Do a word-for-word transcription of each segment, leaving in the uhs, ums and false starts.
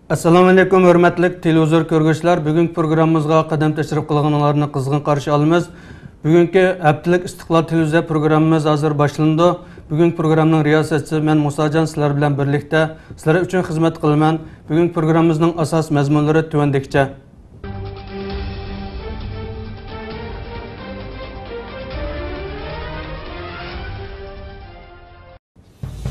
ئەسسالامۇئەلەيكۇم، ھۆرمەتلىك تېلېۋىزور كۆرگۈچىلەر! بۈگۈنكى پروگراممىمىزغا قەدەم تەشرىپ قىلغىنىڭلارنى قىزغىن قارشى ئالىمىز. بۈگۈنكى ھەپتىلىك ئىستىقلال تېلېۋىزىيە پروگراممىمىز ھازىر باشلىنىدۇ. بۈگۈنكى پروگراممىنىڭ رىياسەتچىسى مەن مۇساجان سىلەر بىلەن بىرلىكتە سىلەر ئۈچۈن خىزمەت قىلىمەن. بۈگۈنكى پروگراممىمىزنىڭ ئاساسىي مەزمۇنلىرى تۆۋەندىكىچە.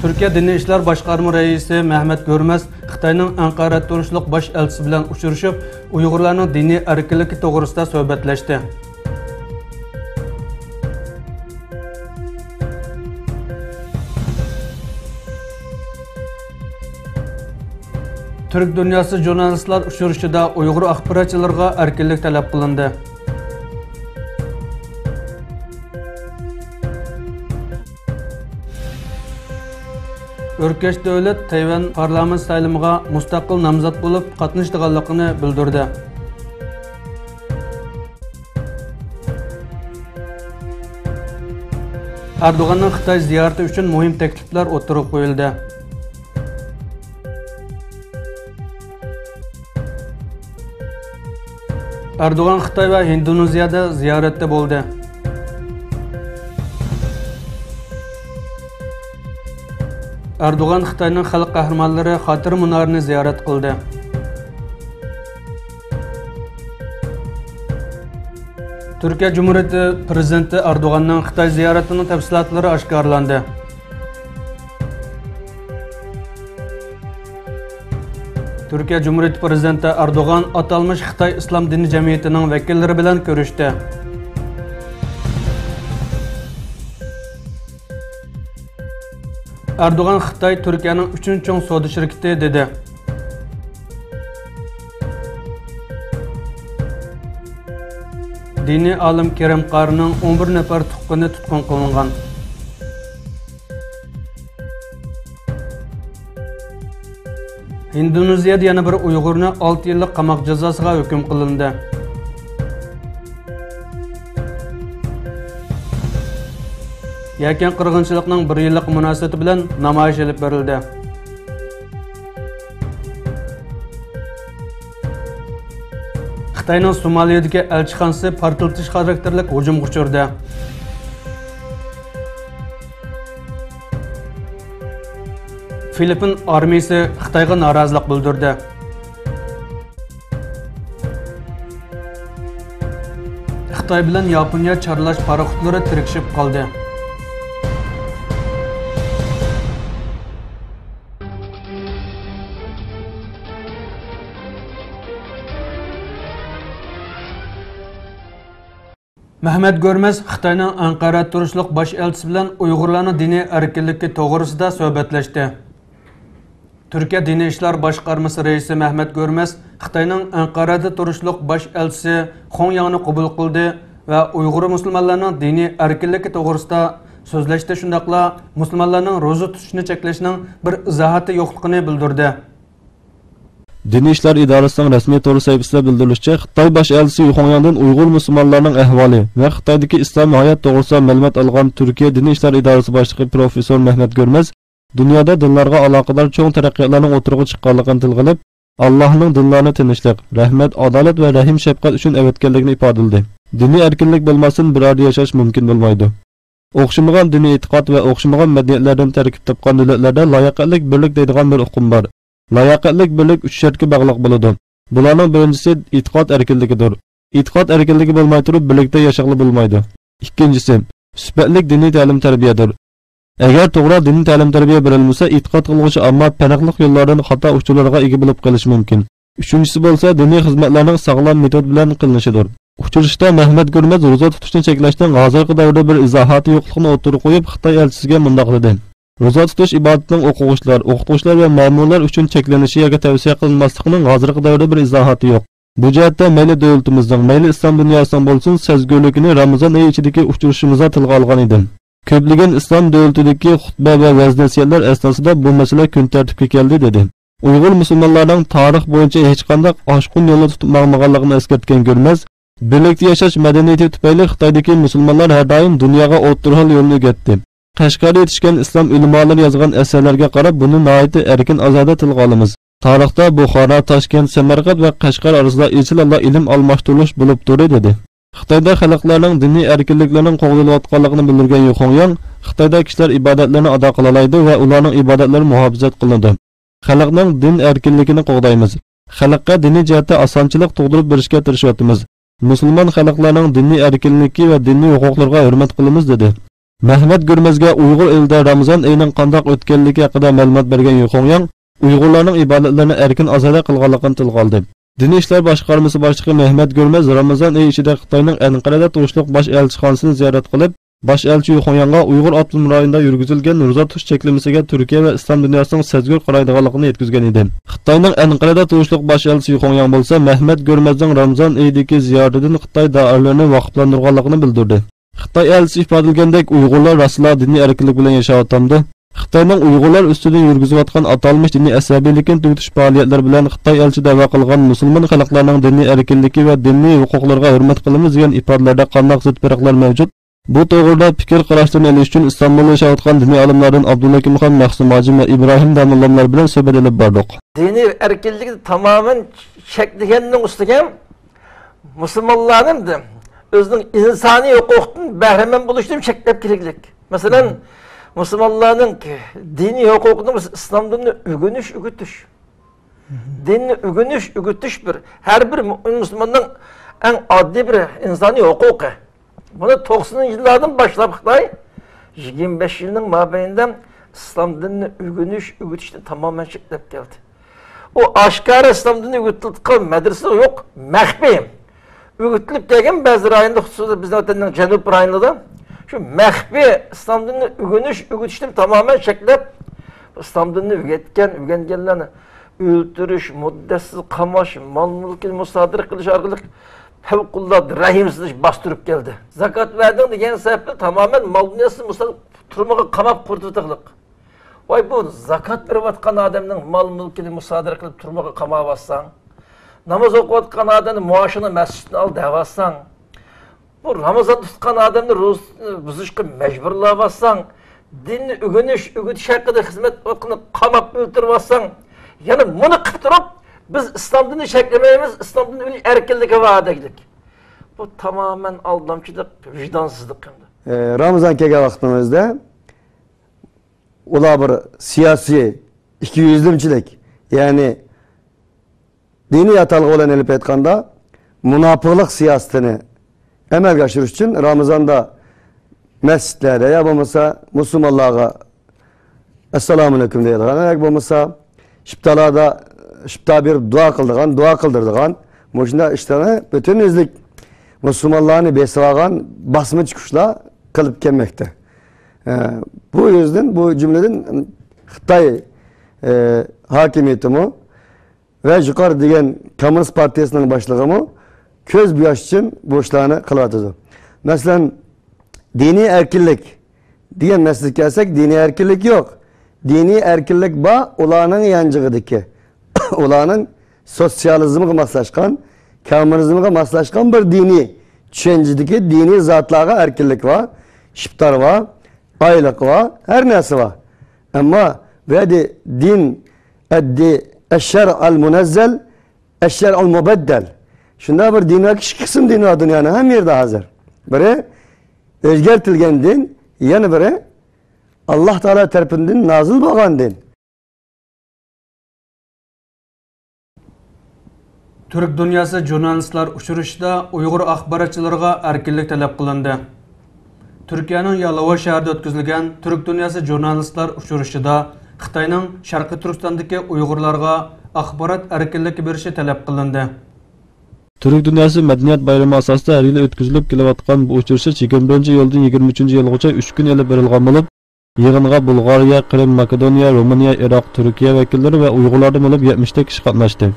تۈركىيە دىنىي ئىشلار باشقارما رەئىسى مەھمەت گۆرمەز خىتاينىڭ ئەنقەرەدە تۇرۇشلۇق باش ئەلچىسى بىلەن ئۇچرىشىپ، ئۇيغۇرلارنىڭ دىنىي ئەركىنلىكى توغرىسىدا سۆھبەتلەشتى. تۈرك دۇنياسى ژۇرنالىستلار ئۇچرىشىشىدا ئۇيغۇر ئاخباراتچىلىرىغا ئەركىنلىك تەلەپ قىلىندى. ئۆركەش دۆلەت تەيۋەن پارلامېنت سايلىمىغا مۇستەقىل نامزات بولۇپ قاتنىشىدىغانلىقىنى بىلدۈردى. ئەردوغاننىڭ خىتاي زىيارىتى ئۈچۈن مۇھىم تەكلىپلەر ئوتتۇرىغا قويۇلدى. ئەردوغان خىتاي ۋە ھىندونېزىيەدە زىيارەتتە بولدى. ئەردوغان خىتاينىڭ خەلق قەھرىمانلىرى خاتىرە مۇنارىنى زىيارەت قىلدى. تۈركىيە جۇمھۇرىيىتى پىرېزىدېنتى ئەردوغاننىڭ خىتاي زىيارىتىنىڭ تەپسىلاتلىرى ئاشكارىلاندى. تۈركىيە جۇمھۇرىيىتى پىرېزىدېنتى ئەردوغان ئاتالمىش خىتاي ئىسلام دىنىي جەمئىيىتىنىڭ ۋەكىللىرى بىلەن كۆرۈشتى. ئەردوغان خىتاي تۈركىيەنىڭ ئۈچىنچى چوڭ سودا شىركىتى، دېدى. دىنىي ئالىم كېرەم قارىنىڭ ئون بىر نەپەر تۇغقىنى تۇتقۇن قىلىنغان. ھىندونېزىيەدە يەنە بىر ئۇيغۇرنى ئالتە يىللىق قاماق جازاسىغا ھۆكۈم قىلىندى. يەكەن قىرغىنچىلىقنىڭ بىر يىللىقى مۇناسىۋىتى بىلەن نامايىش ئېلىپ بېرىلدى. خىتاينىڭ سومالىيەدىكى ئەلچىخانىسى پارتلىتىش خاراكتېرلىك ھۇجۇمغا ئۇچرىدى. فىلىپپىن ئارمىيىسى خىتايغا نارازىلىق بىلدۈردى. خىتاي بىلەن ياپونىيە چارلاش پاراخوتلىرى تىركىشىپ قالدى. مەھمەت گۆرمەز خىتاينىڭ ئەنقەرەدە تۇرۇشلۇق باش ئەلچىسى بىلەن ئۇيغۇرلارنىڭ دىنىي ئەركىنلىكى توغرىسىدا سۆھبەتلەشتى. تۈركىيە دىنىي ئىشلار باشقارمىسى رەئىسى مەھمەت گۆرمەز خىتاينىڭ ئەنقەرەدە تۇرۇشلۇق باش ئەلچىسى خۇڭ ياڭنى قوبۇل قىلدى ۋە ئۇيغۇر مۇسۇلمانلارنىڭ دىنىي ئەركىنلىكى توغرىسىدا سۆزلەشتى، شۇنداقلا مۇسۇلمانلارنىڭ روزا تۇتۇشنى چەكلەشنىڭ بىر ئىزاھاتى يوقلۇقىنى بىلدۈردى. دىنىي ئىشلار ئىدارىسىنىڭ رەسمىي تور سەھىپىسىدە بىلدۈرۈلۈشىچە، خىتاي باش ئەلچىسى يۇ خۇڭياڭدىن ئۇيغۇر مۇسۇلمانلارنىڭ ئەھۋالى ۋە خىتايدىكى ئىسلامىي ھايات توغرىسىدا مەلۇمات ئالغان تۈركىيە دىنىي ئىشلار ئىدارىسى باشلىقى پروفېسسور مەھمەت گۆرمەز دۇنيادا دىنلارغا ئالاقىدار چوڭ تەرەققىياتلارنىڭ ئوتتۇرىغا چىققانلىقىنى تىلغا ئېلىپ، ئاللاھنىڭ دىنلارنى تىنچلىق، رەھمەت، ئادالەت ۋە رەھىم-شەپقەت ئۈچۈن ئەۋەتكەنلىكىنى ئىپادىلىدى. دىنىي ئەركىنلىك بولماستىن بىر ئارىدا ياشاش مۇمكىن بولمايدۇ. ئوخشىمىغان دىنىي ئېتىقاد ۋە ئوخشىمىغان مەدەنىيەتلەردىن تەركىب تاپقان دۆلەتلەردە لاياقەتلىك بىرلىك دەيدىغان بىر ئۇقۇم بار. لاياقەتلىك بىرلىك ئۈچ شەرتكە باغلىق بولىدۇ. بۇلارنىڭ بىرىنچىسى ئېتىقاد ئەركىنلىكىدۇر. ئېتىقاد ئەركىنلىكى بولماي تۇرۇپ بىرلىكتە ياشىغىلى بولمايدۇ. ئىككىنچىسى، سۈپەتلىك دىنىي تەلىم-تەربىيەدۇر. ئەگەر توغرا دىنىي تەلىم-تەربىيە بېرىلمىسە، ئېتىقاد قىلغۇچى ئامما پەرقلىق يوللاردىن خاتا ئۇچۇرلارغا ئىگە بولۇپ قېلىشى مۇمكىن. ئۈچىنچىسى بولسا دىنىي خىزمەتلەرنىڭ ساغلام مېتود بىلەن قىلىنىشىدۇر. ئۇچرىشىشتا مەھمەت گۆرمەز روزا تۇتۇشنى چەكلەشنىڭ ھازىرقى دەۋردە بىر ئىزاھاتى يوقلۇقىنى ئوتتۇرىغا قويۇپ، خىتاي ئەلچىسىگە مۇنداق دېدى: روزا تۇتۇش ئىبادىتىنىڭ ئوقۇغۇچىلار، ئوقۇتقۇچىلار ۋە مەمۇرلار ئۈچۈن چەكلىنىشى ياكى تەۋسىيە قىلىنماسلىقىنىڭ ھازىرقى دەۋردە بىر ئىزاھاتى يوق. بۇ جەھەتتە مەيلى دۆلىتىمىزنىڭ، مەيلى ئىسلام دۇنياسىنىڭ بولسۇن، سەزگۈرلۈكىنى رامىزان ئېيى ئىچىدىكى ئۇچرىشىشىمىزدا تىلغا ئالغان ئىدىم. كۆپلىگەن ئىسلام دۆلىتىدىكى خۇتبە ۋە ۋەز-نەسىھەتلەر ئەسناسىدا بۇ مەسىلە كۈن تەرتىپكە كەلدى، دېدى. ئۇيغۇر مۇسۇلمانلارنىڭ تارىخ بويىچە ھېچقانداق ئاشقۇن يولىنى تۇتۇپ ماڭمىغانلىقىنى ئەسكەرتكەن گۆرمەز، بىرلىكتە ياشاش مەدەنىيىتى تۈپەيلى خىتايدىكى مۇسۇلمانلار ھەر دائىم دۇنياغا ئوتتۇرا ھال يولىنى ئۆگەتتى. قەشقەردە يېتىشكەن ئىسلام ئۆلىمالىرى يازغان ئەسەرلەرگە قاراپ، بۇنى ناھايىتى ئەركىن ئازادە تىلغا ئالىمىز. تارىختا بۇخارا، تاشكەنت، سەمەرقەنت ۋە قەشقەر ئارىسىدا ئىزچىل ھالدا ئىلىم ئالماشتۇرۇلۇش بولۇپ تۇردى، دېدى. خىتايدا خەلقلەرنىڭ دىنىي ئەركىنلىكلىرىنىڭ قوغدىلىۋاتقانلىقىنى بىلدۈرگەن يۇ خۇڭياڭ، خىتايدا كىشىلەر ئىبادەتلىرىنى ئادا قىلالايدۇ ۋە ئۇلارنىڭ ئىبادەتلىرى مۇھاپىزەت قىلىنىدۇ. خەلقنىڭ دىن ئەركىنلىكىنى قوغدايمىز. خەلققە دىنىي جەھەتتە ئاسانچىلىق تۇغدۇرۇپ بېرىشكە تىرىشىۋاتىمىز. مۇسۇلمان خەلقلەرنىڭ دىنىي ئەركىنلىكى ۋە دىنىي ھوقۇقلىرىغا ھۆرمەت قىلىمىز، دېدى. مەھمەت گۆرمەزگە ئۇيغۇر ئېلىدە رامىزان ئېيىنىڭ قانداق ئۆتكەنلىكى ھەققىدە مەلۇمات بەرگەن يۇ خۇڭياڭ، ئۇيغۇرلارنىڭ ئىبادەتلىرىنى ئەركىن ئازادە قىلغانلىقىنى تىلغا ئالدى. دىنىي ئىشلار باشقارمىسى باشلىقى مەھمەت گۆرمەز رامىزان ئېيى ئىچىدە خىتاينىڭ ئەنقەرەدە تۇرۇشلۇق باش ئەلچىخانىسىنى زىيارەت قىلىپ، باش ئەلچى يۇ خۇڭياڭغا ئۇيغۇر ئاپتونوم رايونىدا يۈرگۈزۈلگەن روزا تۇتۇش چەكلىمىسىگە تۈركىيە ۋە ئىسلام دۇنياسىنىڭ سەزگۈر قارايدىغانلىقىنى يەتكۈزگەن ئىدى. خىتاينىڭ ئەنقەرەدە تۇرۇشلۇق باش ئەلچىسى يۇ خۇڭياڭ بولسا مەھمەت گۆرمەزنىڭ رامىزان ئېيىدىكى زىيارىتىدىن خىتاي دائىرىلىرىنى ۋاقىپلاندۇرغانلىقىنى بىلدۈردى. خىتاي ئەلچىسى ئىپادىلىگەندەك، ئۇيغۇرلار راستلا دىنىي ئەركىنلىك بىلەن ياشاۋاتامدۇ؟ خىتاينىڭ ئۇيغۇرلار ئۈستىدىن يۈرگۈزۈۋاتقان ئاتالمىش دىنىي ئەسەبىيلىكىنى تۈگىتىش پائالىيەتلىرى بىلەن خىتاي ئەلچىسى دەۋا قىلغان مۇسۇلمان خەلقلەرنىڭ دىنىي ئەركىنلىكى ۋە دىنىي ھوقۇقلىرىغا ھۆرمەت قىلىمىز دېگەن ئىپادىلەردە قانداق زىت پەرقلەر مەۋجۇت؟ بۇ توغرىدا پىكىر قاراشلىرىنى ئېلىش ئۈچۈن ئىستانبۇلدا ياشاۋاتقان دىنىي ئالىملاردىن ئابدۇلھەكىم خان، مەخسۇم ھاجىم ۋە ئىبراھىم داموللاملار بىلەن سۆھبەت ئېلىپ باردۇق. دىنىي ئەركىنلىكنى تامامەن چەكلىگەننىڭ ئۈستىگە مۇسۇلمانلارنى ئۆزىنىڭ ئىنسانىي ھوقۇقتىن بەھرىمەن بولۇشتىن چەكلەپ كېلىگلىك. مەسىلەن، مۇسۇلمانلارنىڭ دىنىي ھوقۇقىنى بىز ئىسلام دىنىنى ئۆگىنىش، ئۆگىتىش. دىننى ئۆگىنىش، ئۆگىتىش بىر، ھەر بىر مۇئمىن مۇسۇلماننىڭ ئەڭ ئاددىي بىر ئىنسانىي ھوقۇقى. بۇنى توقسىنىنچى يىللاردىن باشلاپ خىتاي يىگىرمە بەش يىلنىڭ مابەينىدە ئىسلام دىنىنى ئۆگىنىش، ئۆگىتىشنى تامامەن چەكلەپ كەلدى. ئۇ ئاشكارا ئىسلام دىنى ئۆگىتىلىدىغان مەدرىسە يوق، مەخپىي. ئۆگىتىلىپ كەلگەن بەزى رايوندا، خۇسۇسەن بىزنىڭ ۋەتەننىڭ جەنۇب رايونىدا شۇ مەخپىي ئىسلام دىنىنى ئۆگىنىش، ئۆگىتىشنى تامامەن چەكلەپ، ئىسلام دىنىنى ئۆگەتكەن، ئۆگەنگەنلەرنى ئۆلتۈرۈش، مۇددەتسىز قاماش، مال-مۈلكىنى مۇسادىرە قىلىش ئارقىلىق پەۋقۇلئاددە رەھىمسىزلىك باستۇرۇپ كەلدى. زاكات بەردىڭ دېگەن سەۋەبتىن تامامەن مال-دۇنياسىنى مۇسا-، تۈرمىگە قاماپ قۇرۇتۇۋېتىقلىق. ۋاي، بۇ زاكات بېرىۋاتقان ئادەمنىڭ مال-مۈلكىنى مۇسادىرە قىلىپ تۈرمىگە قاماۋاتساڭ، ناماز ئوقۇۋاتقان ئادەمنى مائاشىنى مەسچىتتىن ئال دەۋاتساڭ، بۇ رامىزان تۇتقان ئادەمنى روزىنى بۇزۇشقا مەجبۇرلاۋاتساڭ، دىننى ئۆگىنىش، ئۆگىتىش ھەققىدە خىزمەت ۋاقتىنى قاماپ ئۆلتۈرۈۋاتساڭ، يەنە مۇنى قىلىپ تۇرۇپ، بىز ئىسلام دىنىنى چەكلىمەيمىز، ئىسلام دىنى ئۆلى ئەركىنلىكى بار دەگلىك. بۇ تامامەن ئالدامچىلىق، ۋىجدانسىزلىق ئەمدى. ئە، رامىزان كەلگەن ۋاقتىمىزدا ئۇلار بىر سىياسىي ئىككى يۈزلىمىچىلىك، يەنى دىنىي ئاتالغۇ بىلەن ئېلىپ ئېيتقاندا، مۇناپىقلىق سىياسىتىنى ئەمەلگە ئاشۇرۇش ئۈچۈن رامىزاندا مەسچىتلەردە يا بولمىسا مۇسۇلمانلارغا ئەسسالامۇئەلەيكۇم دەيدىغان، ياكى بولمىسا ئىپتارلاردا ئىپتار بېرىپ دۇئا قىلىدىغان، دۇئا قىلدۇرىدىغان، مۇشۇنداق ئىشلارنى پۈتۈن ئۆزلۈك مۇسۇلمانلارنى بېسىۋالغان باسمىچى كۈچلەر قىلىپ كەلمەكتە. ئە، بۇ يۈزدىن، بۇ جۈملىدىن خىتاي، ئە، ھاكىمىيىتىمۇ ۋە يۇقىرى دېگەن كوممۇنىست پارتىيىسىنىڭ باشلىقىمۇ كۆز بۇ ياش ئۈچۈن بۇ ئىشلارنى قىلىۋاتىدۇ. مەسىلەن، دىنىي ئەركىنلىك دېگەن مەسىلىگە كەلسەك، دىنىي ئەركىنلىك يوق. دىنىي ئەركىنلىك بار، ئۇلارنىڭ يانچۇقىدىكى، ئۇلارنىڭ سوتسىيالىزمغا ماسلاشقان، كوممۇنىزمغا ماسلاشقان بىر دىنىي چۈشەنچىدىكى دىنىي زاتلارغا ئەركىنلىك بار، ئىپتار بار، ئايلىق بار، ھەر نەرسە بار. ئەمما بۇ يەردە دىن، ئەددى، ئەششەرئەل مۇنەززەل، ئەششەرئەل مۇبەددەل. شۇنداق بىر دىن باركى، ئىككى قىسىم دىن بار دۇنيانىڭ ھەممە يېرىدە ھازىر. بىرى ئۆزگەرتىلگەن دىن، يەنە بىرى ئاللاھ تائالا تەرىپىدىن نازىل بولغان دىن. تۈرك دۇنياسى ژۇرنالىستلار ئۇچرىشىشىدا ئۇيغۇر ئاخباراتچىلىرىغا ئەركىنلىك تەلەپ قىلىندى. تۈركىيەنىڭ يالوۋا شەھىرىدە ئۆتكۈزۈلگەن تۈرك دۇنياسى ژۇرنالىستلار ئۇچرىشىشىدا خىتاينىڭ شەرقىي تۈركىستاندىكى ئۇيغۇرلارغا ئاخبارات ئەركىنلىكى بېرىشى تەلەپ قىلىندى. تۈرك دۇنياسى مەدەنىيەت بايرىمى ئاساسىدا ھەر يىلى ئۆتكۈزۈلۈپ كېلىۋاتقان بۇ ئۇچرىشىش يىگىرمە بىرىنچى ئىيۇلدىن يىگىرمە ئۈچىنچى ئىيۇلغىچە ئۈچ كۈن ئېلىپ بېرىلغان بولۇپ، يىغىنغا بۇلغارىيە، قىرىم، ماكېدونىيە، رومىنىيە، ئىراق، تۈركىيە ۋەكىللىرى ۋە ئۇيغۇرلاردىن بولۇپ يەتمىشتەك كىشى قاتناشتى.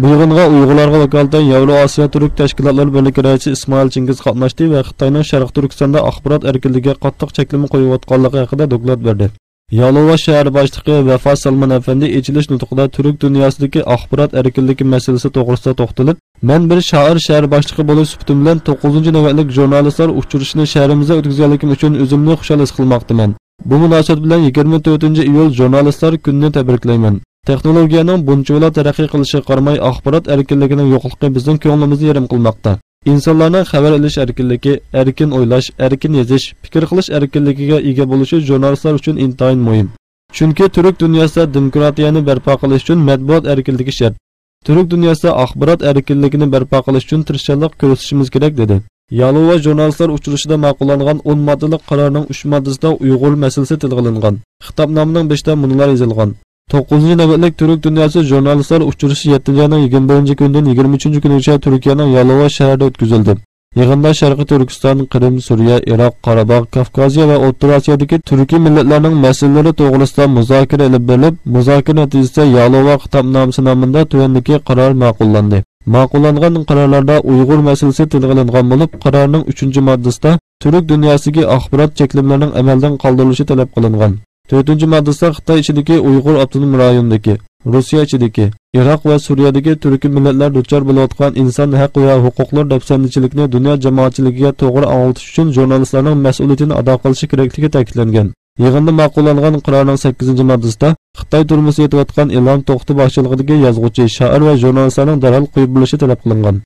بۇ يىغىنغا ئۇيغۇرلارغا ۋاكالىتەن ياۋرو ئاسىيا تۈرك تەشكىلاتلىرى بىرلىكى رەئىسى ئىسمائىل چىڭگىز قاتناشتى ۋە خىتاينىڭ شەرقىي تۈركىستاندا ئاخبارات ئەركىنلىكىگە قاتتىق چەكلىمە قويۇۋاتقانلىقى ھەققىدە دوكلات بەردى. يالوۋا شەھەر باشلىقى ۋەفا سالمان ئەپەندى ئېچىلىش نۇتقىدا تۈرك دۇنياسىدىكى ئاخبارات ئەركىنلىكى مەسىلىسى توغرىسىدا توختىلىپ، مەن بىر شائىر شەھەر باشلىقى بولۇش سۈپىتىم بىلەن توققۇزىنچى نۆۋەتلىك ژۇرنالىستلار ئۇچرىشىشىنى شەھىرىمىزدە ئۆتكۈزگەنلىكىم ئۈچۈن ئۆزۈمنى خۇشال ھېس قىلماقتىمەن. بۇ مۇناسىۋەت بىلەن يىگىرمە تۆتىنچى ئىيۇل ژۇرنالىستلار كۈنىنى تەبرىكلەيمەن. تېخنولوگىيەنىڭ بۇنچىۋالا تەرەققىي قىلىشىغا قارىماي، ئاخبارات ئەركىنلىكىنىڭ يوقلۇقى بىزنىڭ كۆڭلىمىزنى يېرىم قىلماقتا. ئىنسانلارنىڭ خەۋەر ئېلىش ئەركىنلىكى، ئەركىن ئويلاش، ئەركىن يېزىش، پىكىر قىلىش ئەركىنلىكىگە ئىگە بولۇشى ژۇرنالىستلار ئۈچۈن ئىنتايىن مۇھىم. چۈنكى تۈرك دۇنياسىدا دېموكراتىيەنى بەرپا قىلىش ئۈچۈن مەتبۇئات ئەركىنلىكى شەرت. تۈرك دۇنياسىدا ئاخبارات ئەركىنلىكىنى بەرپا قىلىش ئۈچۈن تىرىشچانلىق كۆرسىتىشىمىز كېرەك، دېدى. يالوۋا ژۇرنالىستلار ئۇچرىشىشىدا ماقۇللانغان ئون ماددىلىق قارارنىڭ ئۈچ ماددىسىدا ئۇيغۇر مەسىلىسى تىلغا ئېلىنغان. خىتابنامىنىڭ بېشىدا مۇنۇلار يېزىلغان: توققۇزىنچى نۆۋەتلىك تۈرك دۇنياسى ژۇرنالىستلار ئۇچرىشىشى يەتتىنچى ئاينىڭ يىگىرمە بىرىنچى كۈنىدىن يىگىرمە ئۈچىنچى كۈنىگىچە تۈركىيەنىڭ يالوۋا شەھىرىدە ئۆتكۈزۈلدى. يىغىندا شەرقىي تۈركىستان، قىرىم، سۈرىيە، ئىراق، قاراباغ، كاۋكازىيە ۋە ئوتتۇرا ئاسىيادىكى تۈركىي مىللەتلەرنىڭ مەسىلىلىرى توغرىسىدا مۇزاكىرە ئېلىپ بېرىلىپ، مۇزاكىرە نەتىجىسىدە يالوۋا خىتابنامىسى نامىدا تۆۋەندىكى قارار ماقۇللاندى. ماقۇللانغان قارارلاردا ئۇيغۇر مەسىلىسى تىلغا ئېلىنغان بولۇپ، قارارنىڭ ئۈچىنچى ماددىسىدا تۈرك دۇنياسىدىكى ئاخبارات چەكلىمىلىرىنىڭ ئەمەلدىن قالدۇرۇلۇشى تەلەپ قىلىنغان. تۆتىنچى ماددىسىدا خىتاي ئىچىدىكى ئۇيغۇر ئاپتونوم رايونىدىكى، رۇسىيە ئىچىدىكى، ئىراق ۋە سۈرىيەدىكى تۈركىي مىللەتلەر دۇچار بولۇۋاتقان ئىنسان ھەق ۋە ھوقۇقلىرى دەپسەندىچىلىكىنى دۇنيا جامائەتچىلىكىگە توغرا ئاڭلىتىش ئۈچۈن ژۇرنالىستلارنىڭ مەسئۇلىيىتىنى ئادا قىلىشى كېرەكلىكى تەكىتلەنگەن. يىغىندا ماقۇللانغان قارارنىڭ سەككىزىنچى ماددىسىدا خىتاي تۈرمىسىدە يېتىۋاتقان ئىلھام توختى باشچىلىقىدىكى يازغۇچى، شائىر ۋە ژۇرنالىستلارنىڭ دەرھال قويۇپ بېرىلىشى تەلەپ قىلىنغان.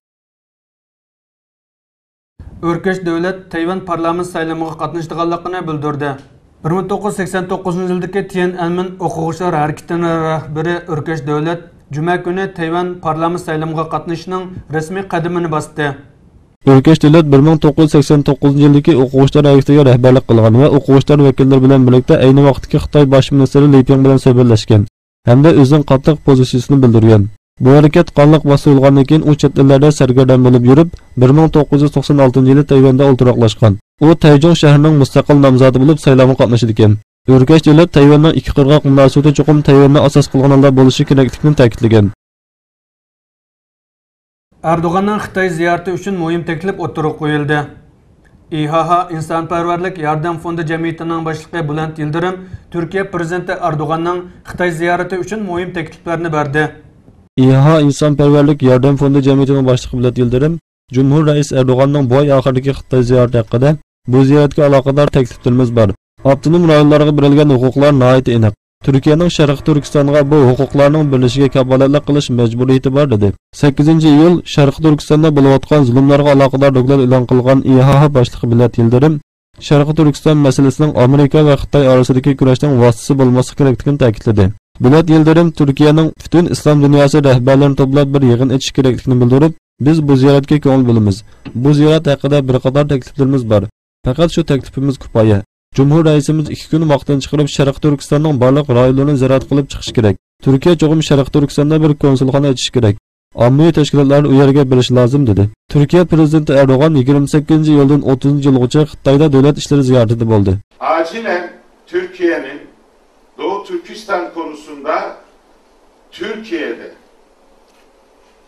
ئۆركەش دۆلەت تەيۋەن پارلامېنت سايلىمىغا قاتنىشىدىغانلىقىنى بىلدۈردى. بىر مىڭ توققۇز يۈز سەكسەن توققۇزىنچى يىلدىكى تيەنئەنمېن ئوقۇغۇچىلار ھەرىكىتىنىڭ رەھبىرى ئۆركەش دۆلەت جۈمە كۈنى تەيۋەن پارلامېنت سايلىمىغا قاتنىشىشنىڭ رەسمىي قەدىمىنى باستى. ئۆركەش دۆلەت بىر مىڭ توققۇز يۈز سەكسەن توققۇزىنچى يىلدىكى ئوقۇغۇچىلار ھەرىكىتىگە رەھبەرلىك قىلغان ۋە ئوقۇغۇچىلار ۋەكىللىرى بىلەن بىرلىكتە ئەينى ۋاقىتتىكى خىتاي باش مىنىستىرى لى پياڭ بىلەن سۆھبەتلەشكەن ھەمدە ئۆزىنىڭ قاتتىق پوزىتسىيىسىنى بىلدۈرگەن. بۇ ھەرىكەت قانلىق باستۇرۇلغاندىن كېيىن، ئۇ چەت ئەللەردە سەرگەردان بولۇپ يۈرۈپ، بىر مىڭ توققۇز يۈز توقسان ئالتىنچى يىلى تەيۋەندە ئولتۇراقلاشقان. ئۇ تەيجۇڭ شەھىرىنىڭ مۇستەقىل نامزاتى بولۇپ سايلامغا قاتنىشىدىكەن. ئۆركەش دۆلەت تەيۋەننىڭ ئىككى قىرغاق مۇناسىۋىتى چوقۇم تەيۋەننى ئاساس قىلغان ھالدا بولۇشى كېرەكلىكىنى تەكىتلىگەن. ئەردوغاننىڭ خىتاي زىيارىتى ئۈچۈن مۇھىم تەكلىپ ئوتتۇرىغا قويۇلدى. ئىھائا ئىنسانپەرۋەرلىك ياردەم فوندى جەمئىيىتىنىڭ باشلىقى بۇلەنت يىلدىرىم تۈركىيە پىرېزىدېنتى ئەردوغاننىڭ خىتاي زىيارىتى ئۈچۈن مۇھىم تەكلىپلەرنى بەردى. ئىھائا ئىنسانپەرۋەرلىك ياردەم فوندى جەمئىيىتىنىڭ باشلىقى بۇلەنت يىلدىرىم جۇمھۇر رەئىس ئەردوغاننىڭ بۇ ئاي ئاخىرىدىكى خىتاي زىيارىتى ھەققىدە، بۇ زىيارەتكە ئالاقىدار تەكلىپلىرىمىز بار. ئاپتونوم رايونلارغا بېرىلگەن ھوقۇقلار ناھايىتى ئېنىق. تۈركىيەنىڭ شەرقىي تۈركىستانغا بۇ ھوقۇقلارنىڭ بېرىلىشىگە كاپالەتلىك قىلىش مەجبۇرىيىتى بار، دېدى. سەككىزىنچى ئىيۇل شەرقىي تۈركىستاندا بولۇۋاتقان زۇلۇملارغا ئالاقىدار دوكلات ئېلان قىلغان ئىھائا باشلىقى بۇلەنت يىلدىرىم شەرقىي تۈركىستان مەسىلىسىنىڭ ئامېرىكا ۋە خىتاي ئارىسىدىكى كۈرەشنىڭ ۋاسىتىسى بولماسلىقى كېرەكلىكىنى تەكىتلىدى. بۇلەت يىلدىرىم تۈركىيەنىڭ پۈتۈن ئىسلام دۇنياسى رەھبەرلىرىنى توپلاپ بىر يىغىن ئېچىش كېرەكلىكىنى بىلدۈرۈپ، بىز بۇ زىيارەتكە كۆڭۈل بۆلىمىز. بۇ زىيارەت ھەققىدە بىر قاتار تەكلىپلىرىمىز بار. پەقەت شۇ تەكلىپىمىز كۇپايە. جۇمھۇر رەئىسىمىز ئىككى كۈن ۋاقىتنى چىقىرىپ شەرقىي تۈركىستاننىڭ بارلىق رايونلىرىنى زىيارەت قىلىپ چىقىشى كېرەك. تۈركىيە چوقۇم شەرقىي تۈركىستاندا بىر كونسۇلخانا ئېچىشى كېرەك. ئاممىۋى تەشكىلاتلار ئۇ يەرگە بېرىشى لازىم، دېدى. تۈركىيە پىرېزىدېنتى ئەردوغان يىگىرمە سەككىزىنچى ئىيۇلدىن ئوتتۇزىنچى ئىيۇلغىچە خىتايدا دۆلەت ئىشلىرى زىيارىتىدە بولدى. Acilen Türkiye'nin Doğu Türkistan konusunda Türkiye'de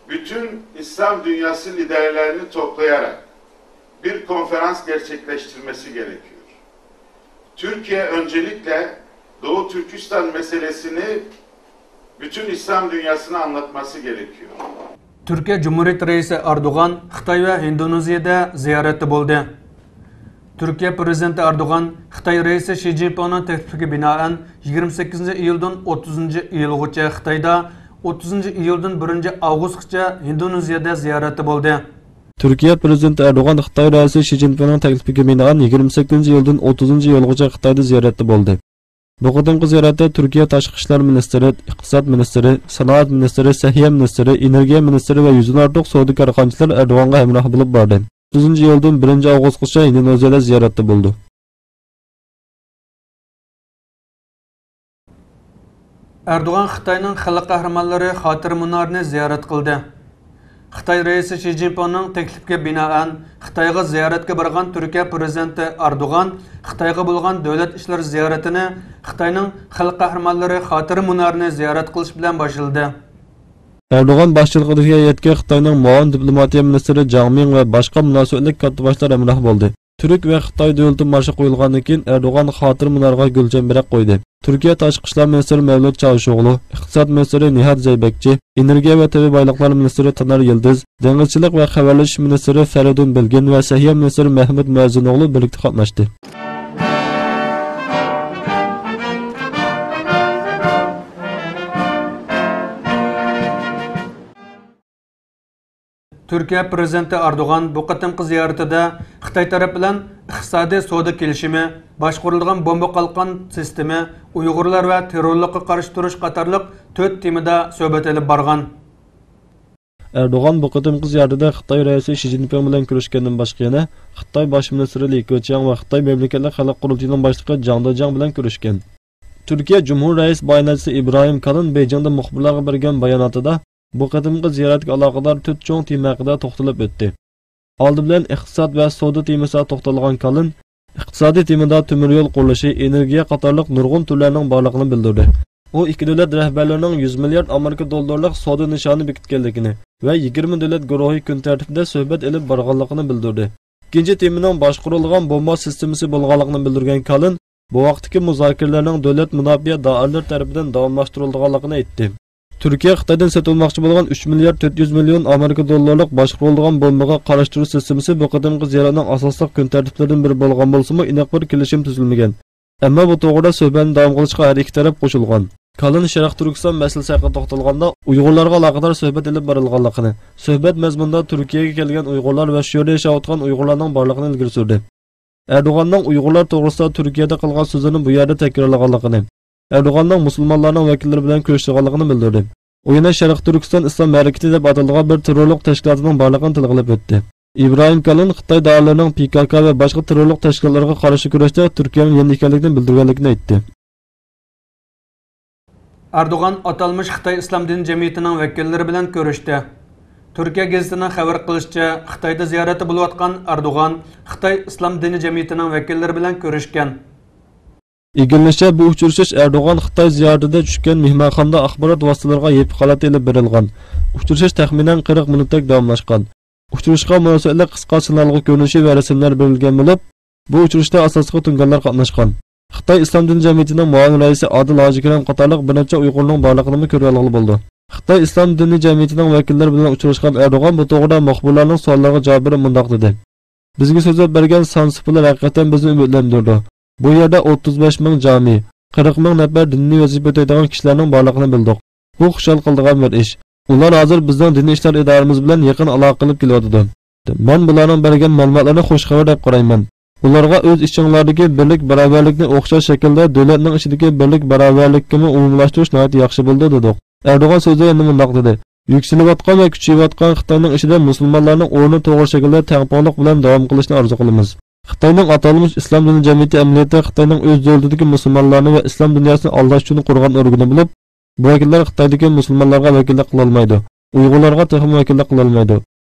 bütün İslam dünyası liderlerini toplayarak bir konferans gerçekleştirmesi gerekiyor. Türkiye öncelikle Doğu Türkistan meselesini bütün İslam dünyasına anlatması gerekiyor. تۈركىيە جۇمھۇرىيىتى رەئىسى ئەردوغان خىتاي ۋە ھىندونېزىيەدە زىيارەتتە بولدى. تۈركىيە پىرېزىدېنتى ئەردوغان خىتاي رەئىسى شى جىنپىڭنىڭ تەكلىپىگە بىنائەن، يىگىرمە سەككىزىنچى ئىيۇلدىن ئوتتۇزىنچى ئىيۇلغىچە خىتايدا، ئوتتۇزىنچى ئىيۇلدىن بىرىنچى ئاۋغۇستقىچە ھىندونېزىيەدە زىيارەتتە بولدى. تۈركىيە پىرېزىدېنتى ئەردوغان خىتاي رەئىسى شى جىنپىڭنىڭ تەكلىپىگە بىنائەن، يىگىرمە سەككىزىنچى ئىيۇلدىن ئوتتۇزىنچى ئىيۇلغىچە خىتايدا زىيارەتتە بولدى. بۇ قېتىمقى زىيارەتتە تۈركىيە تاشقى ئىشلار مىنىستىرى، ئىقتىساد مىنىستىرى، سانائەت مىنىستىرى، سەھىيە مىنىستىرى، ئېنېرگىيە مىنىستىرى ۋە يۈزدىن ئارتۇق سودا كارخانىچىلار ئەردوغانغا ھەمراھ بولۇپ باردى. ئوتتۇزىنچى ئىيۇلدىن بىرىنچى ئاۋغۇستقىچە ھىندونېزىيەدە زىيارەتتە بولىدۇ. ئەردوغان خىتاينىڭ خەلق قەھرىمانلىرى خاتىرە مۇنارىنى زىيارەت قىلدى. خىتاي رەئىسى شى جىنپىڭنىڭ تەكلىپىگە بىنائەن، خىتايغا زىيارەتكە بارغان تۈركىيە پىرېزىدېنتى ئەردوغان خىتايغا بولغان دۆلەت ئىشلىرى زىيارىتىنى خىتاينىڭ خەلق قەھرىمانلىرى خاتىرە مۇنارىنى زىيارەت قىلىش بىلەن باشلىدى. ئەردوغان باشچىلىقىدىكى ھەيئەتكە خىتاينىڭ مۇئاۋىن دىپلوماتىيە مىنىستىرى جاڭ مىڭ ۋە باشقا مۇناسىۋەتلىك كاتتىباشلار ھەمراھ بولدى. تۈرك ۋە خىتاي دۆلىتى مارشى قويۇلغاندىن كېيىن، ئەردوغان خاتىرە مۇنارىغا گۈل چەمبىرەك قويدى. تۈركىيە تاشقى ئىشلار مىنىستىرى مەۋلۇت چاۋۇشئوغلۇ، ئىقتىساد مىنىستىرى نىھات زەيبەكچى، ئېنېرگىيە ۋە تەبىئىي بايلىقلار مىنىستىرى تانار يىلدىز، دېڭىزچىلىق ۋە خەۋەرلىشىش مىنىستىرى فەرىدۇن بىلگىن ۋە سەھىيە مىنىستىرى مەھمۇت مۇئەززىنئوغلۇ بىرلىكتە قاتناشتى. تۈركىيە پىرېزىدېنتى ئەردوغان بۇ قېتىمقى زىيارىتىدە خىتاي تەرەپ بىلەن ئىقتىسادىي سودا كېلىشىمى، باشقۇرۇلىدىغان بومبا قالقان سىستېمى، ئۇيغۇرلار ۋە تېررورلۇققا قارشى تۇرۇش قاتارلىق تۆت تېمىدا سۆھبەت ئېلىپ بارغان. ئەردوغان بۇ قېتىمقى زىيارىتىدە خىتاي رەئىسى شى جىنپىڭ بىلەن كۆرۈشكەندىن باشقا يەنە خىتاي باش مىنىستىرى لى كېچياڭ ۋە خىتاي مەملىكەتلىك خەلق قۇرۇلتىيىنىڭ باشلىقى جاڭ دېجياڭ بىلەن كۆرۈشكەن. تۈركىيە جۇمھۇر رەئىس باياناتچىسى ئىبراھىم كالىن بېيجىڭدا مۇخبىرلارغا بەرگەن باياناتىدا، بۇ قېتىمقى زىيارەتكە ئالاقىدار تۆت چوڭ تېما ھەققىدە توختىلىپ ئۆتتى. ئالدى بىلەن ئىقتىساد ۋە سودا تېمىسىغا توختالغان كالىن، ئىقتىسادىي تېمىدا تۆمۈر يول قۇرۇلۇشى، ئېنېرگىيە قاتارلىق نۇرغۇن تۈرلەرنىڭ بارلىقىنى بىلدۈردى. ئۇ ئىككى دۆلەت رەھبەرلىرىنىڭ يۈز مىليارد ئامېرىكا دوللىرىلىق سودا نىشانى بېكىتكەنلىكىنى ۋە يىگىرمە دۆلەت گۇرۇھى كۈن تەرتىپىدە سۆھبەت ئېلىپ بارغانلىقىنى بىلدۈردى. ئىككىنچى تېمىنىڭ باشقۇرۇلىدىغان بومبا سىستېمىسى بولغانلىقىنى بىلدۈرگەن كالىن، بۇ ھەقتىكى مۇزاكىرىلەرنىڭ دۆلەت مۇداپىئە دائىرىلىرى تەرىپىدىن داۋاملاشتۇرۇلىدىغانلىقىنى ئېيتتى. تۈركىيە خىتايدىن سېتىۋالماقچى بولغان ئۈچ مىليارد تۆت يۈز مىليون ئامېرىكا دوللىرىلىق باشقۇرۇلىدىغان بومبىغا قارشى تۇرۇش سىستېمىسى بۇ قېتىمقى زىيارەتنىڭ ئاساسلىق كۈن تەرتىپلىرىدىن بىرى بولغان بولسىمۇ، ئېنىق بىر كېلىشىم تۈزۈلمىگەن. ئەمما بۇ توغرىدا سۆھبەتنى داۋام قىلىشقا ھەر ئىككى تەرەپ قوشۇلغان. كالىن شەرقىي تۈركىستان مەسىلىسى ھەققىدە توختالغاندا، ئۇيغۇرلارغا ئالاقىدار سۆھبەت ئېلىپ بارىلغانلىقىنى، سۆھبەت مەزمۇنىدا تۈركىيەگە كەلگەن ئۇيغۇرلار ۋە شۇ يەردە ياشاۋاتقان ئۇيغۇرلارنىڭ بارلىقىنى ئىلگىرى سۈردى. ئەردوغاننىڭ ئۇيغۇرلار توغرىسىدا تۈركىيەدە قىلغان سۆزلىرىنى بۇ يەردە تەكرارلىغانلىقىنى، ئەردوغاننىڭ مۇسۇلمانلارنىڭ ۋەكىللىرى بىلەن كۆرۈشىدىغانلىقىنى بىلدۈردى. ئۇ يەنە شەرقىي تۈركىستان ئىسلام ھەرىكىتى دەپ ئاتىلىدىغان بىر تېررورلۇق تەشكىلاتىنىڭ بارلىقىنى تىلغا ئېلىپ ئۆتتى. ئىبراھىم كالىن خىتاي دائىرىلىرىنىڭ پى كاكا ۋە باشقا تېررورلۇق تەشكىلاتلىرىغا قارشى كۈرەشتە تۈركىيەنىڭ يېنىدا ئىكەنلىكىنى بىلدۈرگەنلىكىنى ئېيتتى. ئەردوغان ئاتالمىش خىتاي ئىسلام دىنى جەمئىيىتىنىڭ ۋەكىللىرى بىلەن كۆرۈشتى. تۈركىيە گېزىتىنىڭ خەۋەر قىلىشىچە، خىتايدا زىيارەتتە بولۇۋاتقان ئەردوغان خىتاي ئىسلام دىنى جەمئىيىتىنىڭ ۋەكىللىرى بىلەن كۆرۈشكەن. ئىگىلىنىشىچە، بۇ ئۇچرىشىش ئەردوغان خىتاي زىيارىتىدە چۈشكەن مېھمانخانىدا ئاخبارات ۋاسىتىلىرىغا يېپىق ھالەتتە ئېلىپ بېرىلغان. ئۇچرىشىش تەخمىنەن قىرىق مىنۇتتەك داۋاملاشقان. ئۇچرىشىشقا مۇناسىۋەتلىك قىسقا سىنالغۇ كۆرۈنۈشى ۋە رەسىملەر بېرىلگەن بولۇپ، بۇ ئۇچرىشىشتا ئاساسلىقى تۇڭگانلار قاتناشقان. خىتاي ئىسلام دىنى جەمئىيىتىنىڭ مۇئاۋىن رەئىسى ئادىل ھاجىكېرەم قاتارلىق بىر نەچچە ئۇيغۇرنىڭ بارلىقىنىمۇ كۆرۈۋالغىلى بولىدۇ. خىتاي ئىسلام دىنى جەمئىيىتىنىڭ ۋەكىللىرى بىلەن ئۇچراشقان ئەردوغان بۇ توغرىدا مۇخبىرلارنىڭ سوئاللىرىغا جاۋاب بېرىپ مۇنداق دېدى: بىزگە سۆزلەپ بەرگەن سان سىفىرلار ھەقىقەتەن بىزنى ئۈمىدلەندۈرىدۇ. بۇ يەردە ئوتتۇز بەش مىڭ جامى، قىرىق مىڭ نەپەر دىنىي ۋەزىپە ئۆتەيدىغان كىشىلەرنىڭ بارلىقىنى بىلدۇق. بۇ خۇشال قىلىدىغان بىر ئىش. ئۇلار ھازىر بىزنىڭ دىنىي ئىشلار ئىدارىمىز بىلەن يېقىن ئالاقە قىلىپ كېلىۋاتىدۇ. مەن بۇلارنىڭ بەرگەن مەلۇماتلىرىنى خۇش خەۋەر دەپ قارايمەن. ئۇلارغا ئۆز ئىچىڭلاردىكى بىرلىك باراۋەرلىكنى ئوخشاش شەكىلدە دۆلەتنىڭ ئىچىدىكى بىرلىك باراۋەرلىككىمۇ ئومۇملاشتۇرۇش ناھايىتى ياخشى بولىدۇ، دېدۇق. ئەردوغان سۆزىدە يەنە مۇنداق دېدى: يۈكسىلىۋاتقان ۋە كۈچىيىۋاتقان خىتاينىڭ ئىچىدە مۇسۇلمانلارنىڭ ئورنى توغرا شەكىلدە تەڭپۇڭلۇق بىلەن داۋام قىلىشىنى ئارزۇ قىلىمىز. خىتاينىڭ ئاتالمىش ئىسلام دىنى جەمئىيىتى ئەمەلىيەتتە خىتاينىڭ ئۆز دۆلىتىدىكى مۇسۇلمانلارنى ۋە ئىسلام دۇنياسىنى ئالداش ئۈچۈن قۇرغان ئورگىنى بولۇپ، بۇ ۋەكىللەر خىتايدىكى مۇسۇلمانلارغا ۋەكىللىك قىلالمايدۇ، ئۇيغۇرلارغا تېخىمۇ ۋەكىللىك قىلالمايدۇ.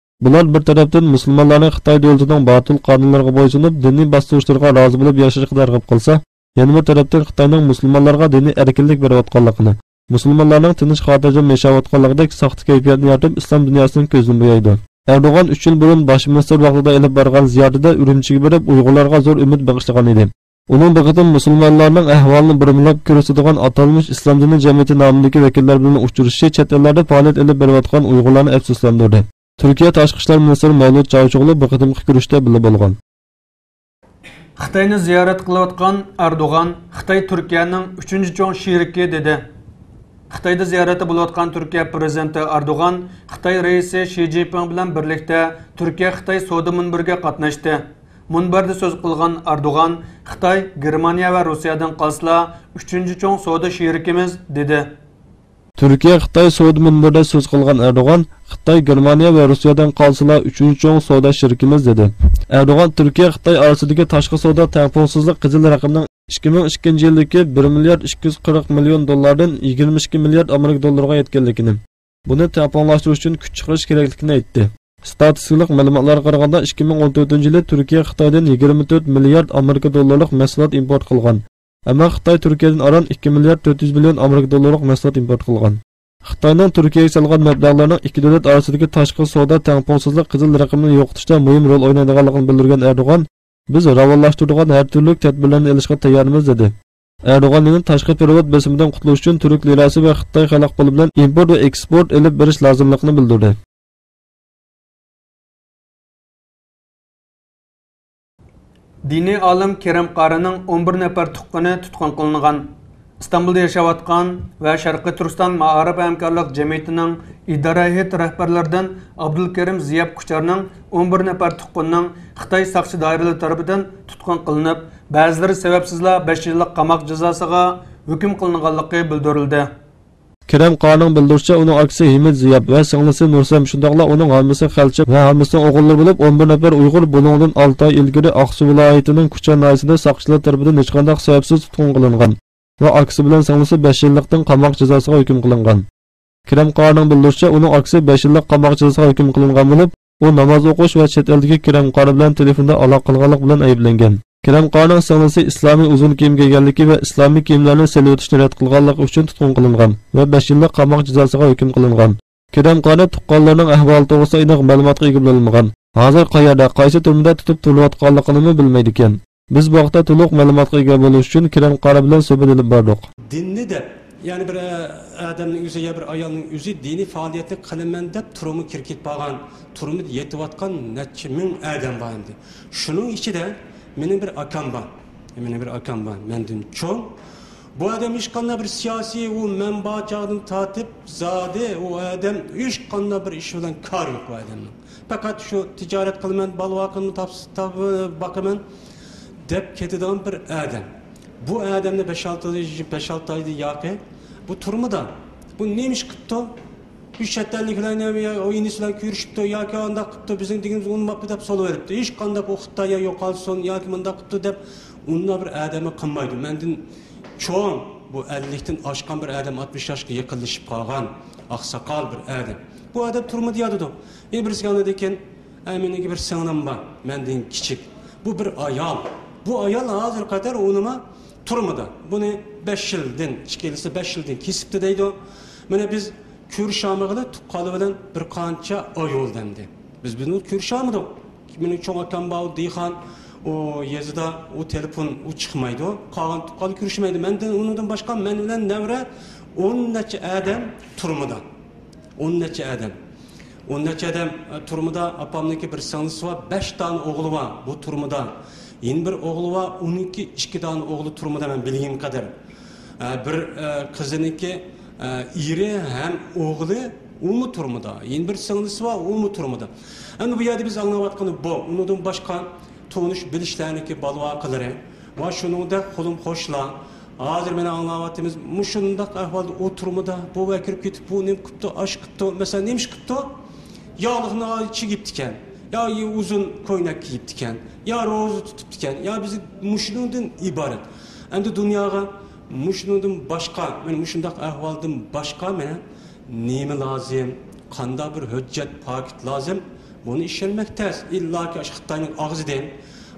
بۇلار بىر تەرەپتىن مۇسۇلمانلارنى خىتاي دۆلىتىنىڭ باتىل قانۇنلىرىغا بويسۇنۇپ، دىنىي باستۇرۇشلىرىغا رازى بولۇپ ياشاشقا تەرغىب قىلسا، يەنە بىر تەرەپتىن خىتاينىڭ مۇسۇلمانلارغا دىنىي ئەركىنلىك بېرىۋاتقانلىقىنى، مۇسۇلمانلارنىڭ تىنچ-خاتىرجەم ياشاۋاتقانلىقىدەك ساختا كەيپىياتنى يارىتىپ، ئىسلام دۇنياسىنىڭ كۆزىنى بويايدۇ. ئەردوغان ئۈچ يىل بۇرۇن باش مىنىستىر ۋاقتىدا ئېلىپ بارغان زىيارىتىدە ئۈرۈمچىگە بېرىپ، ئۇيغۇرلارغا زور ئۈمىد بېغىشلىغان ئىدى. ئۇنىڭ بۇ قېتىم مۇسۇلمانلارنىڭ ئەھۋالىنى بۇرمىلاپ كۆرسىتىدىغان ئاتالمىش ئىسلام دىنى جەمئىيىتى نامىدىكى ۋەكىللەر بىلەن ئۇچرىشىشى چەت ئەللەردە پائالىيەت ئېلىپ بېرىۋاتقان ئۇيغۇرلارنى ئەپسۇسلاندۇردى. تۈركىيە تاشقى ئىشلار مىنىستىرى مەۋلۇت چاۋۇشئوغلۇ بۇ قېتىمقى كۆرۈشۈشتە بىللە بولغان. خىتاينى زىيارەت قىلىۋاتقان ئەردوغان خىتاي تۈركىيەنىڭ ئۈچىنچى چوڭ شېرىكى دېدى. خىتايدا زىيارەتتە بولۇۋاتقان تۈركىيە پىرېزىدېنتى ئەردوغان خىتاي رەئىسى شى جىنپىڭ بىلەن بىرلىكتە تۈركىيە-خىتاي سودا مۇنبىرىگە قاتناشتى. مۇنبەردە سۆز قىلغان ئەردوغان، خىتاي، گېرمانىيە ۋە روسىيەدىن قالسىلا، ئۈچىنچى چوڭ سودا شېرىكىمىز، دېدى. تۈركىيە-خىتاي سودا مۇنبىرىدە سۆز قىلغان ئەردوغان، خىتاي، گېرمانىيە ۋە روسىيەدىن قالسىلا، ئۈچىنچى چوڭ سودا شېرىكىمىز، دېدى. ئەردوغان تۈركىيە-خىتاي ئارىسىدىكى تاشقى سودا تەڭپۇڭسىزلىق قىزىل رەقىمىنىڭ ئىككى مىڭ ئىككىنچى يىلدىكى بىر مىليارد ئىككى يۈز قىرىق مىليون دوللاردىن يىگىرمە ئىككى مىليارد ئامېرىكا دوللىرىغا يەتكەنلىكىنى، بۇنى تەڭپۇڭلاشتۇرۇش ئۈچۈن كۈچ چىقىرىش كېرەكلىكىنى ئېيتتى. ستاتىستىكىلىق مەلۇماتلارغا قارىغاندا، ئىككى مىڭ ئون تۆتىنچى يىلى تۈركىيە خىتايدىن يىگىرمە تۆت مىليارد ئامېرىكا دوللىرىلىق مەھسۇلات ئىمپورت قىلغان. ئەمما خىتاي تۈركىيەدىن ئاران ئىككى مىليارد تۆت يۈز مىليون ئامېرىكا دوللىرىلىق مەھسۇلات ئىمپورت قىلغان. خىتاينىڭ تۈركىيەگە سالغان مەبلەغلىرىنىڭ ئىككى دۆلەت ئارىسىدىكى تاشقى سودا تەڭپۇڭسىزلىق قىزىل رەقىمىنى يوقىتىشتا مۇھىم رول ئوينايدىغانلىقىنى بىلدۈرگەن ئەردوغان، بىز راۋانلاشتۇرىدىغان ھەر تۈرلۈك تەدبىرلەرنى ئېلىشقا تەييارمىز، دېدى. ئەردوغان يەنە تاشقى پېرېۋوت بېسىمىدىن قۇتۇلۇش ئۈچۈن تۈرك لىراسى ۋە خىتاي خەلق پۇلى بىلەن ئىمپورت ۋە ئېكسپورت ئېلىپ بېرىش لازىملىقىنى بىلدۈردى. دىنىي ئالىم كېرەم قارىنىڭ ئون بىر نەپەر تۇغقىنى تۇتقۇن قىلىنغان. ئىستانبۇلدا ياشاۋاتقان ۋە شەرقىي تۈركىستان مائارىپ ھەمكارلىق جەمئىيىتىنىڭ ئىدارە ھەيئەت رەھبەرلىرىدىن ئابدۇلكېرىم زىياپ كۇچارنىڭ ئون بىر نەپەر تۇغقىنىنىڭ خىتاي ساقچى دائىرىلىرى تەرىپىدىن تۇتقۇن قىلىنىپ، بەزىلىرى سەۋەبسىزلا بەش يىللىق قاماق جازاسىغا ھۆكۈم قىلىنغانلىقى بىلدۈرۈلدى. كېرەم قارىنىڭ بىلدۈرۈشىچە، ئۇنىڭ ئاكىسى ھىمىت زىياپ ۋە سىڭلىسى نۇرسەم، شۇنداقلا ئۇنىڭ ھاممىسى خەلچە ۋە ھاممىسىنىڭ ئوغۇللىرى بولۇپ، ئون بىر نەپەر ئۇيغۇر بۇنىڭدىن ئالتە ئاي ئىلگىرى ئاقسۇ ۋىلايىتىنىڭ كۇچا ناھىيەسىدە ساقچىلار تەرىپىدىن ھېچقانداق سەۋەبسىز تۇتقۇن قىلىنغان ۋە ئاكىسى بىلەن سىڭلىسى بەش يىللىقتىن قاماق جازاسىغا ھۆكۈم قىلىنغان. كېرەم قارىنىڭ بىلدۈرۈشىچە، ئۇنىڭ ئاكىسى بەش يىللىق قاماق جازاسىغا ھۆكۈم قىلىنغان بولۇپ، ئۇ ناماز ئوقۇش ۋە چەت ئەلدىكى كېرەم قارى بىلەن تېلېفوندا ئالاقە قىلغانلىق بىلەن ئەيىبلەنگەن. كېرەم قارىنىڭ سىڭلىسى ئىسلامىي ئۇزۇن كىيىم كىيگەنلىكى ۋە ئىسلامىي كىيىملەرنى سېلىۋېتىشنى رەت قىلغانلىقى ئۈچۈن تۇتقۇن قىلىنغان ۋە بەش يىللىق قاماق جازاسىغا ھۆكۈم قىلىنغان. كېرەم قارى تۇغقانلىرىنىڭ ئەھۋالى توغرىسىدا ئېنىق مەلۇماتقا ئىگە بولالمىغان. ھازىر قەيەردە، قايسى تۈرمىدە تۇتۇپ تۇرۇلۇۋاتقانلىقىنىمۇ بىلمەيدىكەن. بىز بۇ ھەقتە تولۇق مەلۇماتقا ئىگە بولۇش ئۈچۈن كېرەم قارى بىلەن سۆھبەت ئېلىپ باردۇق. دىننى دەپ، يەنى بىر، ئە، ئادەمنىڭ ئۆزى يا بىر ئايالنىڭ ئۆزى دىنىي پائالىيەتنى قىلىمەن دەپ تۈرمىگە كىرىپ كېتىپ قالغان، تۈرمىدە يېتىۋاتقان نەچچە مىڭ ئادەم بار ئەمدى. شۇنىڭ ئىچىدە مېنىڭ بىر ئاكام بار. مېنىڭ بىر ئاكام بار، مەندىن چوڭ. بۇ ئادەم ھېچقانداق بىر سىياسىي، ئۇ مەن بار چاغدىن تارتىپ زادى ئۇ ئادەم ھېچقانداق بىر ئىش بىلەن كارى يوق بۇ ئادەمنىڭ. پەقەت شۇ تىجارەت قىلىمەن، بالا-ۋاقىمنى تاپ-، تاپ-، باقىمەن دەپ كېتىدىغان بىر ئادەم. بۇ ئادەمنى بەش-ئالتە، بەش-ئالتە ئايدىن ياقى بۇ تۈرمىدە. بۇ نېمە ئىش قىپتۇ؟ بۇ چەت ئەللىكلەرنى يا ئۇ ئىنىسى بىلەن كۆرۈشۈپتۇ ياكى ئانداق قىپتۇ، بىزنىڭ دېگىنىمىزنى ئۇنىماپتۇ دەپ سولىۋېلىپتۇ. ھېچقانداق ئۇ خىتاي يا يوقالسۇن ياكى مۇنداق قىپتۇ دەپ ئۇنداق بىر ئادەمنى قىلمايدۇ. مەندىن چوڭ، بۇ ئەللىكتىن ئاشقان بىر ئادەم، ئاتمىش ياشقا يېقىنلىشىپ قالغان ئاقساقال بىر ئادەم. بۇ ئادەم تۈرمىدە ياتىدۇ. يەنە بىرسىگە ئاندىن كېيىن، ئە، مېنىڭكى بىر سىڭلىم بار، مەندىن كىچىك. بۇ بىر ئايال. بۇ ئايال ھازىرغا قەدەر ئۇنىمۇ تۈرمىدە. بۇنى بەش يىلدىن، ئىككىلىسى بەش يىلدىن كېسىپتۇ دەيدۇ. مانا بىز كۆرۈشەلمىگىلى تۇغقانلىرى بىلەن بىر قانچە ئاي بولدى ئەمدى. بىز بۇنى كۆرۈشەلمىدۇق. مېنىڭ چوڭ ئاكام بار، ئۇ دېھقان، ئۇ يېزىدا، ئۇ تېلېفون، ئۇ چىقمايدۇ. قالغان تۇغقانلار كۆرۈشمەيدۇ. مەندىن، ئۇنىڭدىن باشقا مەن بىلەن نەۋرە ئون نەچچە ئادەم تۈرمىدە. ئون نەچچە ئادەم. ئون نەچچە ئادەم، ئە، تۈرمىدە. ئاپامنىڭكى بىر سىڭلىسى بار، بەش دانە ئوغلى بار بۇ تۈرمىدە. يەنە بىر ئوغلى بار، ئۇنىڭكى ئىككى دانە ئوغلى تۈرمىدە مەن بىلگىنىم قەدەر. ئە، بىر، ئە، قىزىنىڭكى، ئە، ئېرى ھەم ئوغلى ئۇمۇ تۈرمىدە. يەنە بىر سىڭلىسى بار، ئۇمۇ تۈرمىدە. ئەمدى بۇ يەردە بىز ئاڭلاۋاتقىنى بۇ. ئۇنىڭدىن باشقا تونۇش بىلىشلەرنىڭكى بالا-ۋاقىلىرى ۋە شۇنىڭدەك قولۇم-قوشنىلار. ھازىر مانا ئاڭلاۋاتىمىز، مۇشۇنداق ئەھۋالدا ئۇ تۈرمىدە، بۇ ۋەكىل كېتىپ، بۇ نېمە قىپتۇ، ئاش قىپتۇ، مەسىلەن، نېمە ئىش قىپتۇ؟ ياغلىقنى چىگىپتىكەن، يا ئۇزۇن كوينەك كىيىپتىكەن، يا روزا تۇتۇپتىكەن، يا بىزى مۇشۇنىڭدىن ئىبارەت. ئەمدى دۇنياغا مۇشۇنىڭدىن باشقا، مانا مۇشۇنداق ئەھۋالدىن باشقا مانا نېمە لازىم، قانداق بىر ھۆججەت، پاكىت لازىم، بۇنى ئىشەنمەك تەس. ئىللاكى ئاشۇ خىتاينىڭ ئاغزىدىن،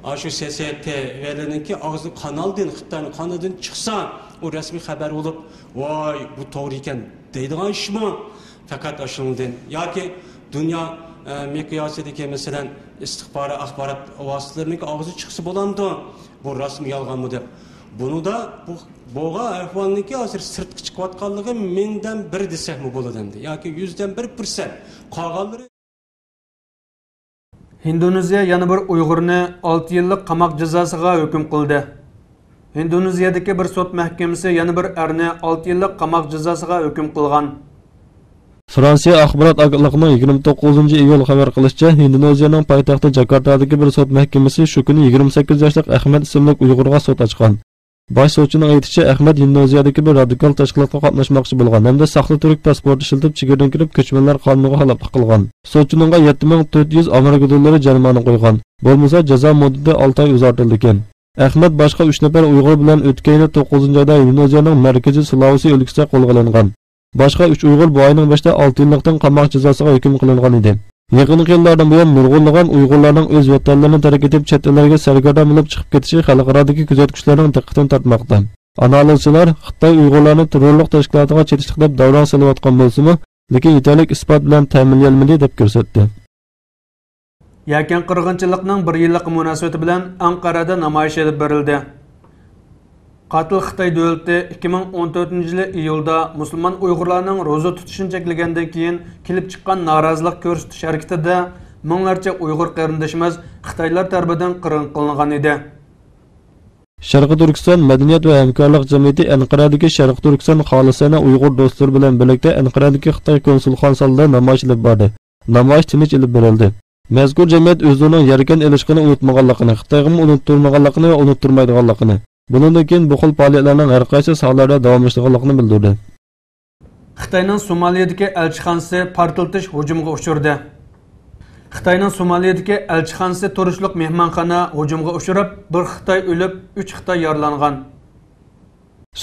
ئاشۇ سي سي تي ۋلىنىڭكى ئاغزى قانالدىن، خىتاينىڭ قانىلىدىن چىقسا، ئۇ رەسمىي خەۋەر بولۇپ، ۋاي، بۇ توغرا ئىكەن دەيدىغان ئىشمۇ؟ پەقەت ئاشۇنىڭدىن ياكى دۇنيا، ئە، مىقياسىدىكى، مەسىلەن، ئىستىخبارات ئاخبارات ۋاسىتىلىرىنىڭكى ئاغزى چىقسا بولامدۇ؟ بۇ راستمۇ، يالغانمۇ دەپ. بۇنىڭدا بۇ بولغان ئەھۋالنىڭكى ھازىر سىرتقا چىقىۋاتقانلىقى مىڭدىن بىر دېسەكمۇ بولىدۇ ئەمدى. ياكى يۈزدىن بىر پىرسەنت. قالغانلىرى. ھىندونېزىيە يەنە بىر ئۇيغۇرنى ئالتە يىللىق قاماق جازاسىغا ھۆكۈم قىلدى. ھىندونېزىيەدىكى بىر سوت مەھكىمىسى يەنە بىر ئەرنى ئالتە يىللىق قاماق جازاسىغا ھۆكۈم قىلغان. فرانسىيە ئاخبارات ئاگېنتلىقىنىڭ يىگىرمە توققۇزىنچى ئىيۇل خەۋەر قىلىشىچە، ھىندونېزىيەنىڭ پايتەختى جاكارتادىكى بىر سوت مەھكىمىسى شۇ كۈنى يىگىرمە سەككىز ياشلىق ئەخمەت ئىسىملىك ئۇيغۇرغا سوت ئاچقان. باش سوتچىنىڭ ئېيتىشىچە، ئەخمەت ھىندونېزىيەدىكى بىر رادىكال تەشكىلاتقا قاتناشماقچى بولغان ھەمدە ساختا تۈرك پاسپورتى ئىشلىتىپ، چېگرىدىن كىرىپ، كۆچمەنلەر قانۇنىغا خىلاپلىق قىلغان. سوتچى ئۇنىڭغا يەتتە مىڭ تۆت يۈز ئامېرىكا دوللىرى جەرىمانە قويغان. بولمىسا، جازا مۇددىتى ئالتە ئاي ئۇزارتىلىدىكەن. ئەخمەت باشقا ئۈچ نەپەر ئۇيغۇر بىلەن ئۆتكەن يىلى توققۇزىنچى ئايدا ھىندونېزىيەنىڭ مەركىزىي سۇلاۋېسى ئۆلكىسىدە قولغا ئېلىنغان. باشقا ئۈچ ئۇيغۇر بۇ ئاينىڭ بەشىدە ئالتە يىللىقتىن قاماق جازاسىغا ھۆكۈم قىلىنغان ئىدى. يېقىنقى يىللاردىن بۇيان نۇرغۇنلىغان ئۇيغۇرلارنىڭ ئۆز ۋەتەنلىرىنى تەرك ئېتىپ، چەت ئەللەرگە سەرگەردان بولۇپ چىقىپ كېتىشى خەلقئارادىكى كۆزەتكۈچىلەرنىڭ دىققىتىنى تارتماقتا. ئانالىزچىلار خىتاي ئۇيغۇرلارنى تېررورلۇق تەشكىلاتىغا چېتىشلىق دەپ داۋراڭ سېلىۋاتقان بولسىمۇ، لېكىن يېتەرلىك ئىسپات بىلەن تەمىنلىيەلمىدى، دەپ كۆرسەتتى. يەكەن قىرغىنچىلىقىنىڭ بىر يىللىقى مۇناسىۋىتى بىلەن ئەنقەرەدە نامايىش ئېلىپ بېرىلدى. قاتىل خىتاي دۆلىتى ئىككى مىڭ ئون تۆتىنچى يىلى ئىيۇلدا مۇسۇلمان ئۇيغۇرلارنىڭ روزا تۇتۇشىنى چەكلىگەندىن كېيىن كېلىپ چىققان نارازىلىق كۆرسىتىش ھەرىكىتىدە مىڭلارچە ئۇيغۇر قېرىندىشىمىز خىتايلار تەرىپىدىن قىرغىن قىلىنغان ئىدى. شەرقىي تۈركىستان مەدەنىيەت ۋە ھەمكارلىق جەمئىيىتى ئەنقەرەدىكى شەرقىي تۈركىستان خالىسانە ئۇيغۇر دوستلىرى بىلەن بىرلىكتە ئەنقەرەدىكى خىتاي كونسۇلخانىسى ئالدىدا نامايىش ئېلىپ باردى. نامايىش تىنچ ئېلىپ بېرىلدى. مەزكۇر جەمئىيەت ئۆزلىرىنىڭ يەركەن ئېلىشقىنى ئۇنتۇمىغانلىقىنى، خىتايغىمۇ ئۇنتتۇرمىغانلىقىنى ۋە ئۇنتتۇرمايدىغانلىقىنى، بۇنىڭدىن كېيىن بۇ خىل پائالىيەتلەرنىڭ ھەر قايسى ساھەلەردە داۋاملىشىدىغانلىقىنى بىلدۈردى. خىتاينىڭ سومالىيەدىكى ئەلچىخانىسى پارتلىتىش ھۇجۇمىغا ئۇچرىدى. خىتاينىڭ سومالىيەدىكى ئەلچىخانىسى تۇرۇشلۇق مېھمانخانا ھۇجۇمغا ئۇچراپ، بىر خىتاي ئۆلۈپ، ئۈچ خىتاي يارىلانغان.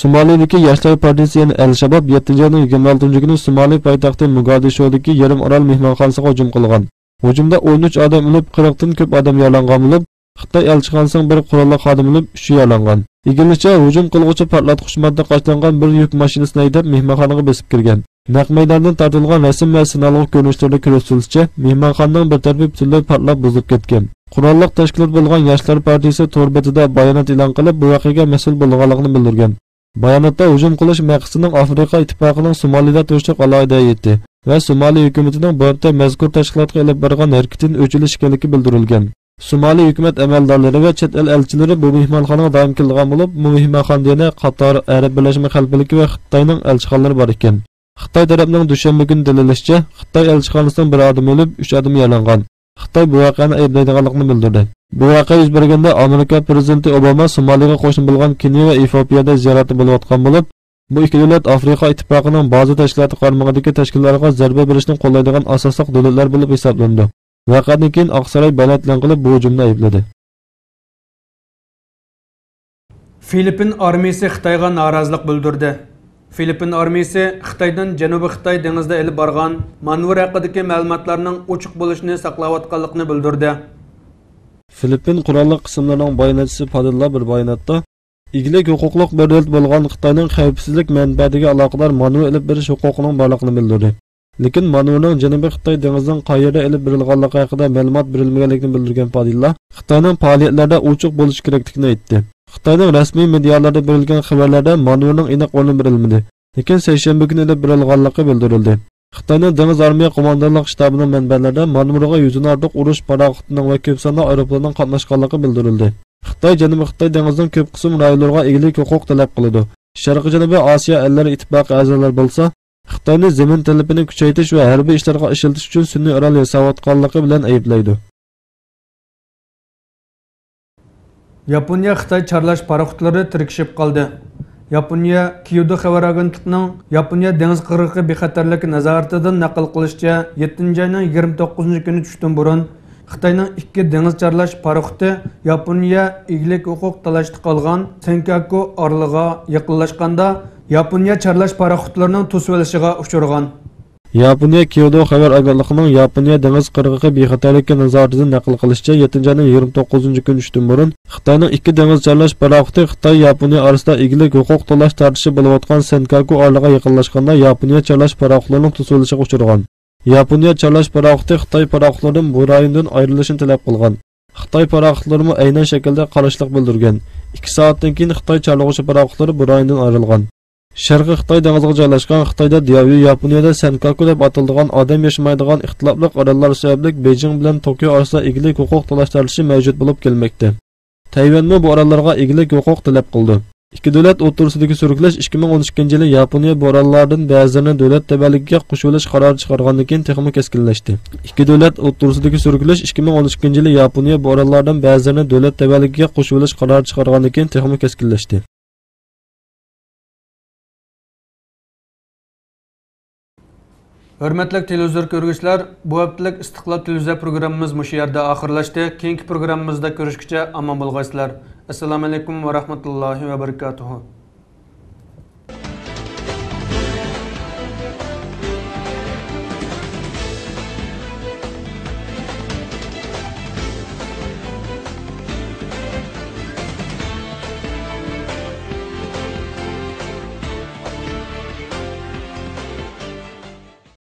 سومالىدىكى ياشلار پارتىيىسى، يەنى ئەل شاباب، يەتتىنچى ئاينىڭ يىگىرمە ئالتىنچى كۈنى سومالى پايتەختى موگادىشودىكى يېرىم ئارال مېھمانخانىسىغا ھۇجۇم قىلغان. ھۇجۇمدا ئون ئۈچ ئادەم ئۆلۈپ، قىرىقتىن كۆپ ئادەم يارىلانغان بولۇپ، خىتاي ئەلچىخانىسىنىڭ بىر قوراللىق خادىمى ئۆلۈپ، ئۈچى يارىلانغان. ئىگىلىنىشىچە، ھۇجۇم قىلغۇچى پارتلاتقۇچ ماددا قاچىلانغان بىر يۈك ماشىنىسىنى ھەيدەپ، مېھمانخانىغا بېسىپ كىرگەن. نەق مەيداندىن تارتىلغان رەسىم ۋە سىنالغۇ كۆرۈنۈشلىرىدە كۆرسىتىلىشىچە، مېھمانخانىنىڭ بىر تەرىپى پۈتۈنلەي پارتلاپ بۇزۇلۇپ كەتكەن. قوراللىق تەشكىلات بولغان ياشلار پارتىيىسى تور بېتىدە بايانات ئېلان قىلىپ، بۇ ۋەقەگە مەسئۇل بولىدىغانلىقىنى بىلدۈرگەن. باياناتتا ھۇجۇم قىلىش مەقسىتىنىڭ ئافرىقا ئىتتىپاقىنىڭ سومالىدا تۇرۇشلۇق ئالاھىدە ھەيئىتى ۋە سومالى ھۆكۈمىتىنىڭ بۇ ھەپتە مەزكۇر تەشكىلاتقا ئېلىپ بارغان ھەرىكىتىنى ئۆچۈرۈش ئىكەنلىكى بىلدۈرۈلگەن. سومالى ھۆكۈمەت ئەمەلدارلىرى ۋە چەت ئەل ئەلچىلىرى بۇ مېھمانخانىغا دائىم كېلىدىغان بولۇپ، بۇ مېھمانخانىدا يەنە قاتار، ئەرەب بىرلەشمە خەلىپىلىكى ۋە خىتاينىڭ ئەلچىخانىلىرى بار ئىكەن. خىتاي تەرەپنىڭ دۈشەنبە كۈنى دەلىللىشىچە، خىتاي ئەلچىخانىسىنىڭ بىر ئادىمى ئۆلۈپ، ئۈچ ئادىمى يارىلانغان. خىتاي بۇ ۋەقەنى ئەيىبلەيدىغانلىقىنى بىلدۈردى. بۇ ۋەقە يۈز بەرگەندە، ئامېرىكا پىرېزىدېنتى ئوباما سومالىغا قوشنا بولغان كېنىيە ۋە ئېفىئوپىيەدە زىيارەتتە بولۇۋاتقان بولۇپ، بۇ ئىككى دۆلەت ئافرىقا ئىتتىپاقىنىڭ بازا تەشكىلاتى قارمىقىدىكى تەشكىلاتلارغا زەربە بېرىشنى قوللايدىغان ئاساسلىق دۆلەتلەر بولۇپ ھېسابلىنىدۇ. ۋەقەدىن كېيىن ئاقساراي بايانات ئېلان قىلىپ، بۇ ھۇجۇمنى ئەيىبلىدى. فىلىپپىن ئارمىيىسى خىتايغا نارازىلىق بىلدۈردى. فىلىپپىن ئارمىيىسى خىتايدىن جەنۇبىي خىتاي دېڭىزىدا ئېلىپ بارغان مانېۋىر ھەققىدىكى مەلۇماتلارنىڭ ئوچۇق بولۇشىنى ساقلاۋاتقانلىقىنى بىلدۈردى. فىلىپپىن قوراللىق قىسىملىرىنىڭ باياناتچىسى پادىللا بىر باياناتتا، ئىگىلىك ھوقۇقلۇق بىر دۆلەت بولغان خىتاينىڭ خەۋپسىزلىك مەنپەئەتىگە ئالاقىدار مانېۋىر ئېلىپ بېرىش ھوقۇقىنىڭ بارلىقىنى بىلدۈردى. لېكىن مانېۋىرنىڭ جەنۇبىي خىتاي دېڭىزىنىڭ قايەردە ئېلىپ بېرىلغانلىقى ھەققىدە مەلۇمات بېرىلمىگەنلىكىنى بىلدۈرگەن پادىللا، خىتاينىڭ پائالىيەتلەردە ئوچۇق بولۇشى كېرەكلىكىنى ئېيتتى. خىتاينىڭ رەسمىي مېدىيالاردا بېرىلگەن خەۋەرلەردە مانېۋىرنىڭ ئېنىق ئورنى بېرىلمىدى. لېكىن سەيشەنبە كۈنى ئېلىپ بېرىلغانلىقى بىلدۈرۈلدى. خىتاينىڭ دېڭىز ئارمىيە قوماندانلىق شتابىنىڭ مەنبەلىرىدە مانېۋىرغا يۈزدىن ئارتۇق ئۇرۇش پاراخوتىنىڭ ۋە كۆپ سانلىق ئايروپىلاننىڭ قاتناشقانلىقى بىلدۈرۈلدى. خىتاي جەنۇبىي خىتاي دېڭىزىنىڭ كۆپ قىسىم رايونلىرىغا ئىگىلىك ھوقۇق تەلەپ قىلىدۇ. شەرقىي جەنۇبىي ئاسىيا ئەللىرى ئىتتىپاقى ئەزالىرى بولسا، خىتاينى زېمىن تەلىپىنى كۈچەيتىش ۋە ھەربىي ئىشلارغا ئىشلىتىش ئۈچۈن سۈنئىي ئارال ياساۋاتقانلىقى بىلەن ئەيىبلەيدۇ. ياپونىيە خىتاي چارلاش پاراخوتلىرى تىركىشىپ قالدى. ياپونىيە كيۇدو خەۋەر ئاگېنتلىقىنىڭ ياپونىيە دېڭىز قىرغىقى بىخەتەرلىكى نازارىتىدىن نەقىل قىلىشىچە، يەتتىنچى ئاينىڭ يىگىرمە توققۇزىنچى كۈنى چۈشتىن بۇرۇن خىتاينىڭ ئىككى دېڭىز چارلاش پاراخوتى ياپونىيە ئىگىلىك ھوقۇق تالاشتا قالغان سېنكاكۇ ئارىلىغا يېقىنلاشقاندا، ياپونىيە چارلاش پاراخوتلىرىنىڭ توسۇۋېلىشىغا ئۇچرىغان. ياپونىيە كيۇدو خەۋەر ئاگېنتلىقىنىڭ ياپونىيە دېڭىز قىرغىقى بىخەتەرلىكى نازارىتىدىن نەقىل قىلىشىچە، يەتتىنچى ئاينىڭ يىگىرمە توققۇزىنچى كۈنى چۈشتىن بۇرۇن خىتاينىڭ ئىككى دېڭىز چارلاش پاراخوتى خىتاي ياپونىيە ئارىسىدا ئىگىلىك ھوقۇق تاللاش تارتىشى بولۇۋاتقان سېنكاكۇ ئارىلىغا يېقىنلاشقاندا، ياپونىيە چارلاش پاراخوتلىرىنىڭ توسۇۋېلىشىغا ئۇچرىغان. ياپونىيە چارلاش پاراخوتى خىتاي پاراخوتلىرىدىن بۇ رايوندىن ئايرىلىشنى تەلەپ قىلغان. خىتاي پاراخوتلىرىمۇ ئەينەن شەكىلدە قارشىلىق بىلدۈرگەن. ئىككى سائەتتىن كېيىن خىتاي چارلىغۇچى پاراخوتلىرى بۇ رايوندىن ئايرىلغان. شەرقىي خىتاي دېڭىزىغا جايلاشقان خىتايدا دىياۋيۈ، ياپونىيەدە سەنكاكۇ دەپ ئاتىلىدىغان ئادەم ياشىمايدىغان ئىختىلاپلىق ئاراللار سەۋەبلىك بېيجىڭ بىلەن توكيو ئارىسىدا ئىگىلىك ھوقۇق تالاش تارتىشى مەۋجۇت بولۇپ كەلمەكتە. تەيۋەنمۇ بۇ ئاراللارغا ئىگىلىك ھوقۇق تەلەپ قىلىدۇ. ئىككى دۆلەت ئوتتۇرىسىدىكى سۈركىلىش ئىككى مىڭ ئون ئىككىنچى يىلى ياپونىيە بۇ ئاراللاردىن بەزىلىرىنى دۆلەت تەۋەلىكىگە قوشۇۋېلىش قارارى چىقارغاندىن كېيىن تېخىمۇ كەسكىنلەشتى. ئىككى دۆلەت ئوتتۇرىسىدىكى سۈركىلىش ئىككى مىڭ ئون ئىككىنچى يىلى ياپونىيە بۇ ئاراللاردىن بەزىلىرىنى دۆلەت تەۋەلىكىگە قوشۇۋېلىش قارارى چىقارغاندىن كېيىن تېخىمۇ كەسكىنلەشتى. ھۆرمەتلىك تېلېۋىزور كۆرگۈچىلەر، بۇ ھەپتىلىك ئىستىقلال تېلېۋىزىيە پروگراممىمىز مۇشۇ يەردە ئاخىرلاشتى. كېيىنكى پروگراممىمىزدا كۆرۈشكىچە ئامان بولغايسىلەر. ئەسسالامۇئەلەيكۇم ۋە رەھمەتۇللاھى ۋە بەرىكاتۇھۇ.